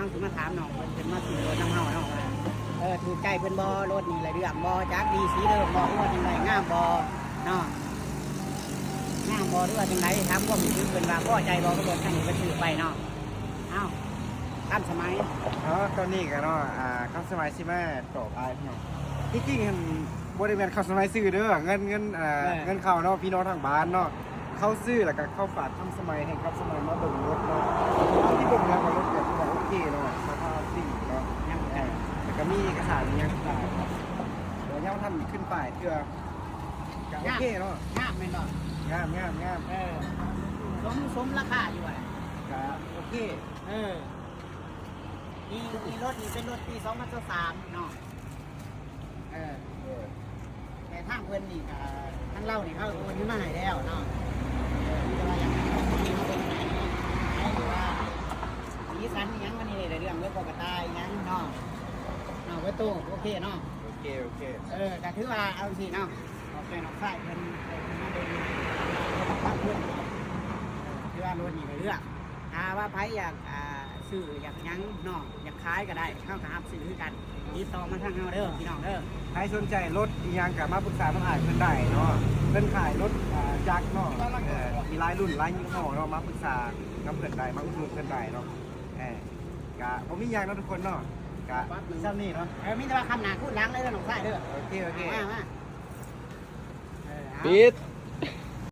ເຮົາຊິມາຖາມນ້ອງເພິ່ນ ເພິ່ນມາຊື້ລົດນຳເຮົາເນາະ ວ່າ ເອີ ຖືກໃຈເພິ່ນບໍ່ ລົດນີ້ ໄດ້ເລື່ອງບໍ່ ຈັກດີສີເດີມບໍ່ ຫຼືວ່າຈັ່ງໃດ ງາມບໍ່ເນາະ ງາມບໍ່ ຫຼືວ່າຈັ່ງໃດ ຖາມຄວາມຮູ້ສຶກເພິ່ນວ່າພໍໃຈບໍ່ກັບລົດຄັນທີ່ເພິ່ນຊື້ໄປເນາະ. ເອົ້າ ທັນສະໄໝ ເນາະ ຕອນນີ້ກໍເນາະ ອ່າ ທັນສະໄໝຊິມາຕອບອ້າຍເນາະ ທີ່ຈິງຫັ້ນບໍ່ໄດ້ແມ່ນທັນສະໄໝຊື້ເດີ ເງິນ ເງິນ ເອີ ເອີ ເງິນເຂົ້າເນາະ ພີ່ນ້ອງທາງບ້ານເນາະ ເຂົາຊື້ແລ້ວກໍເຂົາຝາກທັນສະໄໝໃຫ້ທັນສະໄໝມາເບິ່ງລົດເນາະ ທີ່ເບິ່ງແລ້ວກໍລົດແບບວ່າໂອເຄເນາະ ສະພາບດີເນາະ ຍັງ ເອີ ແລ້ວກໍມີເອກະສານຫຍັງຕ່າງໆ ແຕ່ວ່າຍັງບໍ່ທັນຂຶ້ນປ້າຍເທື່ອ ກໍໂອເຄເນາະ ງາມແມ່ນບໍ່ ງາມ ງາມ ງາມ ເອີ ສົມ ສົມລາຄາຢູ່ວ່າ ກໍໂອເຄ ເອີ ນີ້ ນີ້ລົດນີ້ເປັນລົດປີສອງພັນຊາວສາມເນາະ ເອີ ໂດຍ ແຕ່ທາງເພິ່ນນີ້ກໍ ທາງລາວນີ້ເຂົາໂອນເງິນມາໃຫ້ແລ້ວເນາະ ເອີ ມີແຕ່ວ່າຢາກໃຫ້ເບິ່ງໃຫ້ເນາະ ໃຫ້ວ່າສີສັນອີ່ຫຍັງມັນນີ້ໄດ້ເລື່ອງເບິດ ເປັນກະຕ່າຍອີ່ຫຍັງເນາະ ເນາະ ເບິດໂຕ ໂອເຄເນາະ ໂອເຄ ໂອເຄ ເອີ ກໍຖືວ່າເອົາຈັ່ງຊີ້ເນາະ ຂອບໃຈນ້ອງຊາຍເພິ່ນ ເພິ່ນມາເບິ່ງທາງເພິ່ນ ເອີ ຖືວ່າລົດນີ້ໄດ້ເລື່ອງ ຖ້າວ່າໃຜຢາກ ອ່າ ຊື້ຢາກຫຍັງເນາະ ຢາກຂາຍກໍໄດ້ ເຮົາກໍຮັບຊື້ຄືກັນ ຕິດຕໍ່ມາທາງເຮົາເດີພີ່ນ້ອງເດີ ໃຜສົນໃຈລົດອີ່ຫຍັງກໍມາປຶກສານຳອ້າຍເພິ່ນໄດ້ເນາະ ເພິ່ນຂາຍລົດ ອ່າ ຈັກເນາະ ເອີ ມີຫຼາຍລຸ້ນຫຼາຍຍີ່ຫໍ້ເນາະ ມາປຶກສານຳເພິ່ນໄດ້ ມາອຸດໜູນເພິ່ນໄດ້ເນາະ ເອີ ກະບໍ່ມີຫຍັງເນາະທຸກຄົນເນາະ ກະສ່ຳນີ້ເນາະ ເອີ ມີແຕ່ວ່າຄຳໜ້າຄູນຫຼັງເດີນ້ອງຊາຍເດີ ໂອເຄ ໂອເຄ ມາ ມາ ເອີ ເອົາ ປິດ